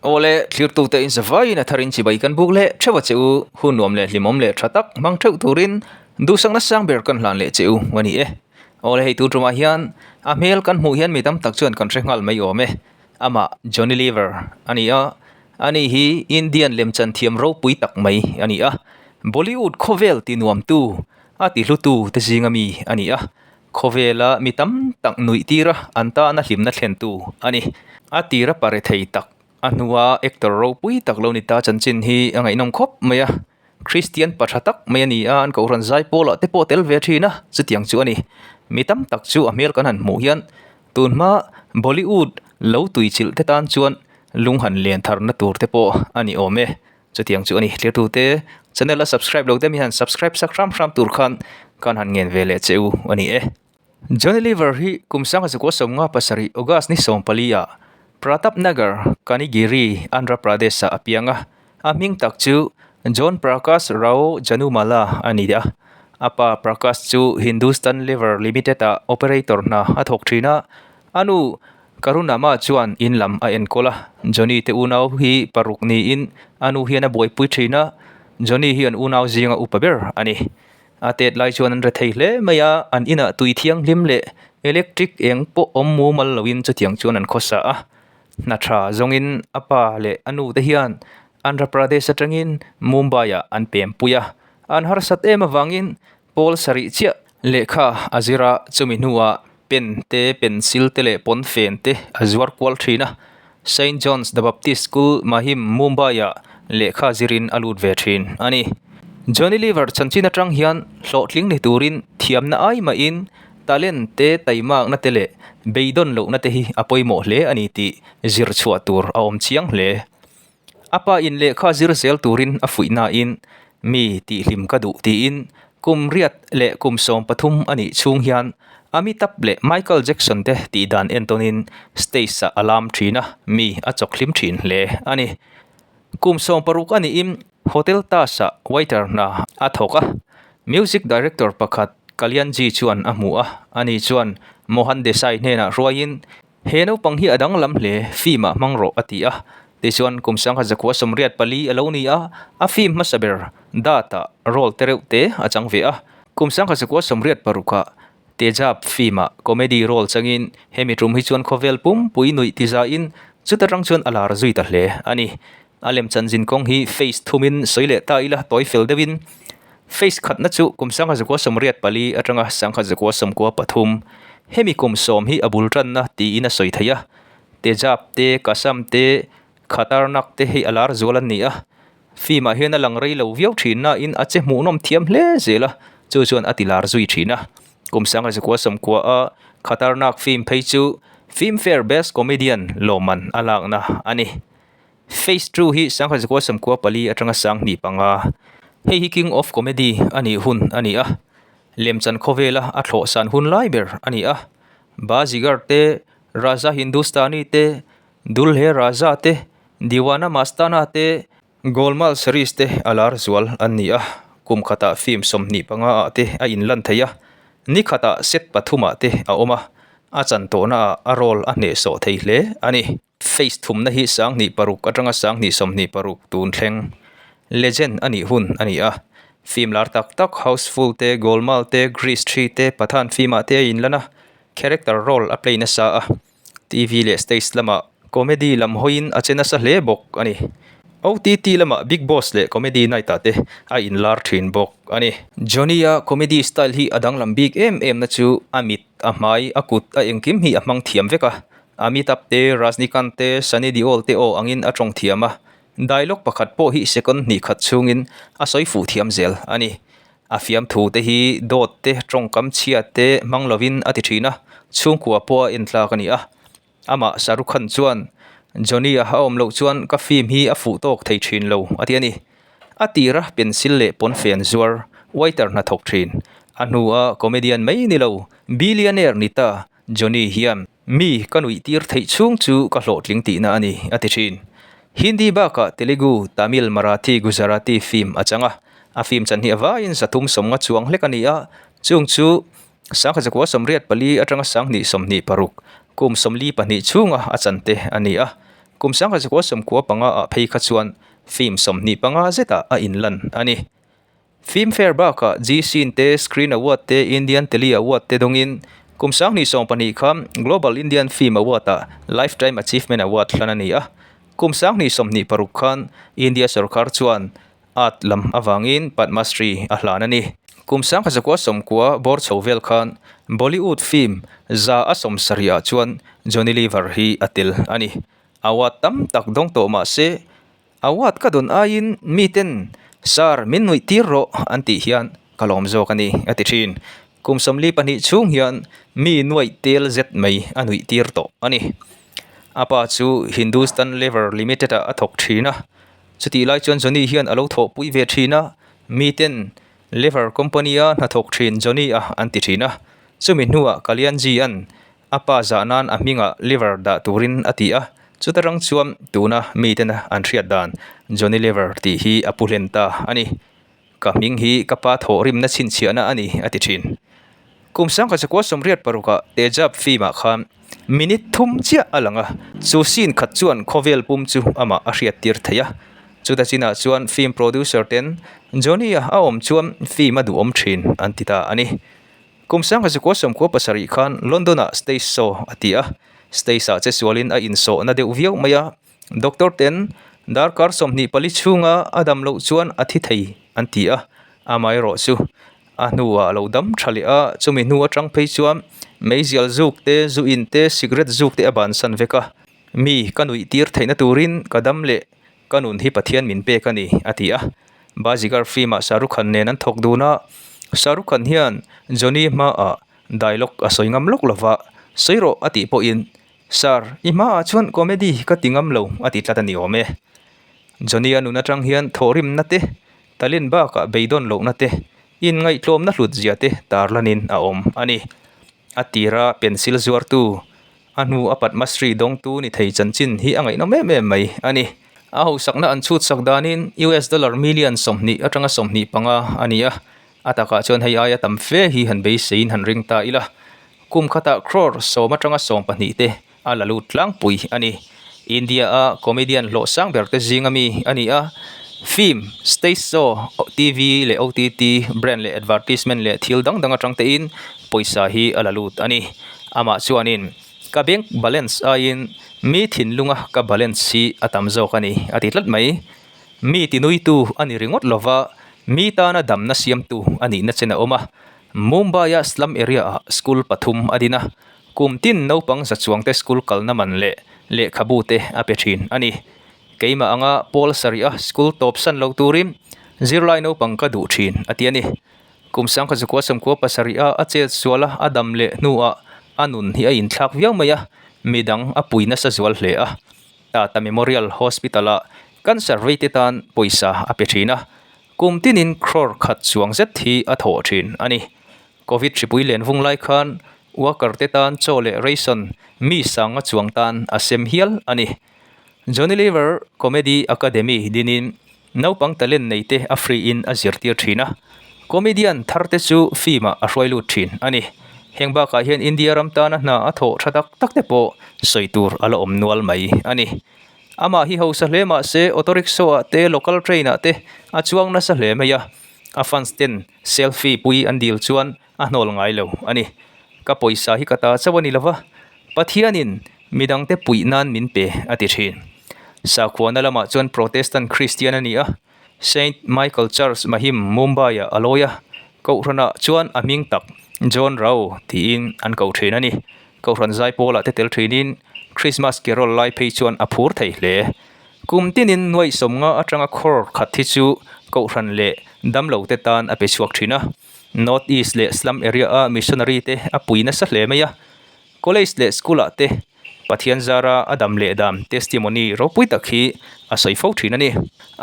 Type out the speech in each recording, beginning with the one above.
Awle, thlirtute in zavaiin a tharin chibai kan buk leh theuh a che u, hun nuam leh hlimawm leh tha tak hmang theuh turin duhsakna sang ber kan hlan leh che u a ni e. Awle, hei tun tumah hian a hmel kan hmuh hian mi tam tak chuan kan hre nghal mai awm e. Amah Johnny Lever a ni a, ani hi Indian lemchan thiam ropui tak mai a ni a, Bollywood khawvel ti nuamtu a ti hlutu te zinga mi a ni a, Khawvela mi tam tak nuih tira an tana hlimna thlentu a ni. A tira pare thei tak, a hnua actor ropui tak lo ni ta chanchin hi a ngaihnawm khawp mai a. Kristian pa tha tak mai a ni a, an kohhran zai pawlah te pawh tel ve thin a, chutiang chu a ni. Mi tam tak chu a hmel kan han hmuh hian tunhma Bollywood lo tuichilh te tan chuan lung han len tharna tur te pawh a ni awm e. Chutiang chu a ni, thlir-tute channel a subscribe lo te mi han subscribe sak hram hram tur khan kan han ngen ve leh che u a ni e. Johnny Lever hi kum sangha zakua sawmnga pasarih August ni sawmpali ah Pratap Nagar, Kanigiri, Andhra Pradesh ah a piang a, a hming tak chu John Prakash Rao Janumala a ni a. A pa Prakash chu Hindustan Lever Limited ah operator hna a thawk thin a, a nu Karunama chuan in lam a enkawl a, Johnny te unau hi paruk niin a nu hian a buaipui thin a, Johnny hi an unau zinga upa ber a ni. A tet lai chuan an re thei hle mai a, an inah tui thianghlim leh electric eng pawh awm mumal loin chutiang chuan an khawsa a. Hna tha zawngin a pa leh a nu te hian Andhra Pradesh atangin Mumbai-ah an pempui a, an harsat em avangin Pawl sarih chiah lehkha a zir a, chumi hnuah pen te, pencil te leh pawnfen te a zuar kual thin a. Saint John's the Baptist School, Mahim, Mumbai-ah lehkha zirin a lut ve thin a ni. Johnny Lever chanchin atang hian hlawhtling ni turin thiamna ai mahin talent te, taimakna te leh beidawn lohna te hi a pawimawh hle a ni tih zir chhuah tur a awm chiang hle. A pa in lehkha zir zel turin a fuih nain mi tihhlim ka duh tiin kum riat leh kum 13 a nih chhung hian Amitabh leh Michael Jackson te tih dan entawnin stage ah a lam thin a, mi a chawk hlim thin hle a ni. Kum 16 a nihin Hotel Taj ah waiter hna a thawk a, music director pakhat Kalyanji chuan a hmu a, ani chuan Mohan Desai hnenah hruaiin He naupang hi a danglam hle, film ah hmang rawh a ti a. Tichuan kum sangha zakua 84 a lo ni a, a film hmasa ber Dat ah role te reuh te a chang ve a. Kum sangha zakua 86 ah Tejab film ah comedy role changin hemi tum hi chuan khawvel pumpui nuih ti zain chuta tang chuan a lar zui ta hle a ni. A lemchan zin kawng hi phase thumin sawi leh ta ila tawi fel deuhin phase khatna chu kum 1984 atanga 1993 hemi kum sawm hi a bul tanna tiin a sawi thei a. Tejab te, Kasam te, Khatarnak te hei a lar zual an ni a. Film ah hian a lang rei lo viau thin nain a che hmuhnawm thiam hle zel a, chu chuan a ti lar zui thin a. Kum 1990 a Khatarnak film phei chu Filmfare Best Comedian lawmman a lakna a ni. Phase two hi 1994 atanga 2005, hei hi King of Comedy a nih hun a ni a, lemchan khawvela a thlawh san hun lai ber a ni a. Baazigar te, Raja Hindustani te, Dulhe Raja te, Diwana Mastana te, Golmaal series te a lar zual an ni a, kum khatah film 25 ah te a inlan thei a, ni khatah set pathumah te a awm a, a chan tawhnaah a role a hnehsawh thei hle a ni. Phase thumna hi 2006 atanga 2026 tun thleng Legend a nih hun a ni a. Film lar tak tak Housefull te, Golmaal te, Grease 3 te, Pathaan film ah te a inlan a, character role a play nasa a. TV leh stage lamah comedy lam hawiin a che nasa hle bawk a ni. OTT lamah Bigg Boss leh Comedy Night ah te a inlar thin bawk a ni. Johnny-a comedy style hi a danglam bik em em na chu a mit, a hmai, a kut, a engkim hi a hmang thiam vek a. Amitabh te, Rajnikant te, Sunny Deol te aw angin a tawng thiam a, dialogue pakhat pawh hi second hnih khat chhungin a sawi fuh thiam zel a ni. A fiamthu te hi dawt te, tawngkam chhia te hmang lovin a ti thin a, chhungkua pawh a entlak a ni a. Amah Shah Rukh Khan chuan, Johnny-a a awm loh chuan ka film hi a fuh tawk thei thin lo, a ti a ni. A tira pencil leh pawnfen zuar, waiter hna thawk thin. A hnua comedian mai ni lo, billionaire ni ta Johnny hian mi ka nuih tir theih chhung chu ka hlawhtling tihna a ni, a ti thin. Hindi bakah Telugu, Tamil, Marathi, Gujarati film a chang a. A film chan hi a vaiin 350 chuang hlek a ni a, chung chu 1984 atanga 2026 kum 42 chhunga a chan te a ni a. Kum 1995 ah phei kha chuan film 25 zetah a inlan a ni. Filmfare bakah Zee Cine te, Screen Award te, Indian Tele Award te dawngin kum 2020 kha Global Indian Film Award-ah Lifetime Achievement Award hlan a ni a. Kum 2026 khan India sorkar chuan Art lam avangin Padma Shri a hlan a ni. Kum 1990 bawr chho vel khan Bollywood film 170 ah chuan Johnny Lever hi a tel a ni. Award tam tak dawng tawh mah se, award ka dawn aiin miten Sir min nuih tir rawh an tih hian ka lawm zawk a ni a ti thin. Kum 42 chhung hian mi nuaih tel zet mai a nuih tir tawh a ni. A pa chu Hindustan Lever Limited ah a thawk thin a. Chutih lai chuan Johnny hian a lo thawhpui ve thin a, miten Lever Company-a hnathawk thin Johnny-a an ti thin a. Chumi hnuah Kalyanji-a'n a pa zah nan a hmingah Lever dah turin a ti a, chuta rang chuan tuna mitena an hriat dan Johnny Lever tih hi a pu hlen ta a ni. Ka hming hi ka pa thawhrimna chhinchhiahna a ni, a ti thin. Kum 1986-ah Tejab film-ah khan minute thum chiah a lang a, chu scene khat chuan khawvel pum chu amah a hriattir thei a. Chuta chinah chuan film producer ten Johnny-a a awm chuan film a duhawm thin an ti ta a ni. Kum 1997 khan London-ah stage show a ti a, stage-ah che sualin a insawhna deuh viau mai a. Doctor ten darkar 24 chhunga a dam loh chuan a thi thei an ti a, amaherawh chu a hnuah a lo dam tha leh a, chumi hnu atang phei chuan meizial zuk te, zu in te, cigarette zuk te a bansan vek a, mi ka nuih tir theihna turin ka dam leh ka nun hi Pathian min pek a ni a ti a. Bazigar film ah Shahrukh Khan nen an thawk dun a, Shahrukh Khan hian Johnny hmaah dialogue a sawi ngam lawk lova, sawi rawh a tih pawhin Sir, i hmaah chuan comedy ka ti ngam lo a ti tlat a ni awm e. Johnny-a nun atang hian thawhrimna te, talent bakah beidawn lohna te, inngaihtlawmna hlut zia te tarlanin a awm a ni. A tira pencil zuartu, a hnu a Padma Shri dawngtu ni thei chanchin hi a ngaihnawm em em mai a ni. A hausakna an chhutsak danin US dollar million 20 atanga 25 a ni a, a takah chuan hei aia tam fe hi han beiseiin han ring ta ila. Kum khatah crore 10 atanga 12 te a la lut tlangpui a ni. India-a comedian hlawh sang ber te zinga mi a ni a, film, stage show, TV leh OTT, brand leh advertisement leh thil dang dang atang tein pawisa hi a la lut a ni. Amah chuanin, Ka bank balance aiin mi thinlunga ka balance hi a tam zawk a ni, a ti tlat mai. Mi tinuitu a ni ringawt lova, mi tana damna siamtu a nihna chen a awm a. Mumbai-a slum area-ah school pathum a din a, kum tin naupang za chuangte school kalna man leh lehkhabu te a pe thin a ni. Keimah anga pawl sarih a school tawp san lo turin zirlai naupang ka duh thin a ti a ni. Kum 1997 a a chet sual a a dam leh hnuah a nun hi a inthlak viau mai a, midang a pui nasa zual hle a. Tata Memorial Hospital-ah cancer veite tan pawisa a pe thin a. Kum tinin crore khat chuang zet hi a thawh thin a ni. Covid hripui len vung lai khan worker te tan chaw leh ration mi sanga chuang tan a sem hial a ni. Johnny Lever Comedy Academy dinin naupang talent nei te a free in a zirtir thin a, comedian thar te chu film ah a hruai lut thin a ni. Heng bakah hian India ram tana hna a thawh tha tak tak te pawh sawi tur a la awm nual mai a ni. Amah hi hausa hle mah se auto rickshaw ah te local train ah te a chuang nasa hle mai a, a fans ten selfie pui an dil chuan a hnawl ngai lo a ni. Ka pawisa hi ka ta chauh a ni lova, Pathianin midangte puih nan min pe a ti thin. Sakhuana lamah chuan Protestant Christian a ni a, Saint Michael Church Mahim Mumbai ah a lawi a, Kohhranah chuan a hming tak John Rao tiin an ko thin a ni. Kohhran Zaipawlah te tel thinin Christmas carol lai phei chuan a phur thei hle. Kum tinin nuaih sawmnga atanga crore khat hi chu Kohhran leh damlo te tan a pe chhuak thin a. North East leh slum area a missionary te a pui nasa hle mai a. College leh school ah te Pathian zara a dam leh dam testimony ropui tak hi a sawi fo thin a ni.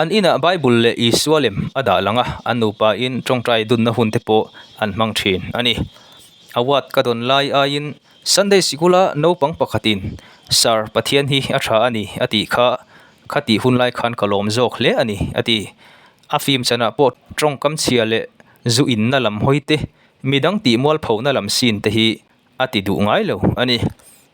An inah Bible leh Isua lem a dah lang a, an nupa in tawngtai dunna hun te pawh an hmang thin a ni. Award ka dawn lai aiin Sunday sikula naupang pakhatin Sir Pathian hi a tha a ni a tih kha kha tih hun lai khan ka lawm zawk hle a ni a ti. A film chanah pawh tawngkam chhia leh zu inna lam hawi te, midang tih mualphona lam scene te hi a ti duh ngai lo a ni.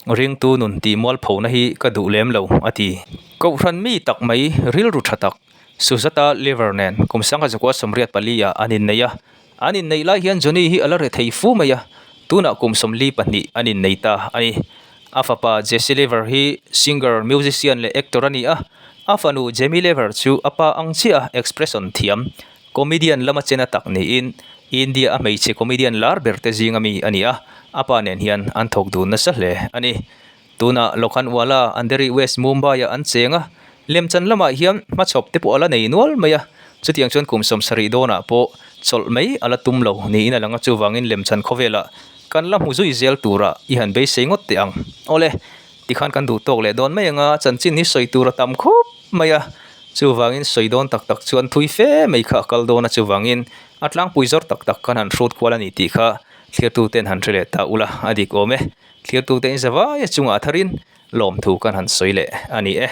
Ringtu nun tih mualphona hi ka duh lem lo, a ti. Kohhran mi tak mai rilru tha tak Sujata Lever nen kum sangha zakua 84 ah an innei a. An inneih lai hian Johnny hi a la rethei fu mai a, tunah kum 42 an innei ta a ni. A fapa Jesse Lever hi singer, musician leh actor a ni a, a fanu Jamie Lever chu a pa ang chiah a expression thiam, comedian lama chena tak niin India a hmeichhe comedian lar ber te zinga mi a ni a, a pa nen hian an thawk dun nasa hle a ni. Tunah Lokhandwala, Andheri West, Mumbai-ah an cheng a, lemchan lamah hian hmachhawp te pawh a la nei nual mai a, chutiang chuan kum 70 dawnah pawh chawlh mai a la tum lo niin a lang a, chuvangin lemchan khawvelah kan la hmu zui zel turah i han beisei ngawt teh ang. Awle, tikhan kan duh tawk leh dawn mai ang a, chanchin hi sawi tur a tam khawp mai a, chuvangin sawi dawn tak tak chuan thui fe mai kha a kal dawn a, chuvangin a tlangpui zawr tak tak khan han hrut kual a ni tih kha thliartuten han hre leh ta ula a dik awm e. Thliartute in zavai a chungah tharin lawmthu kan han sawi leh a ni e.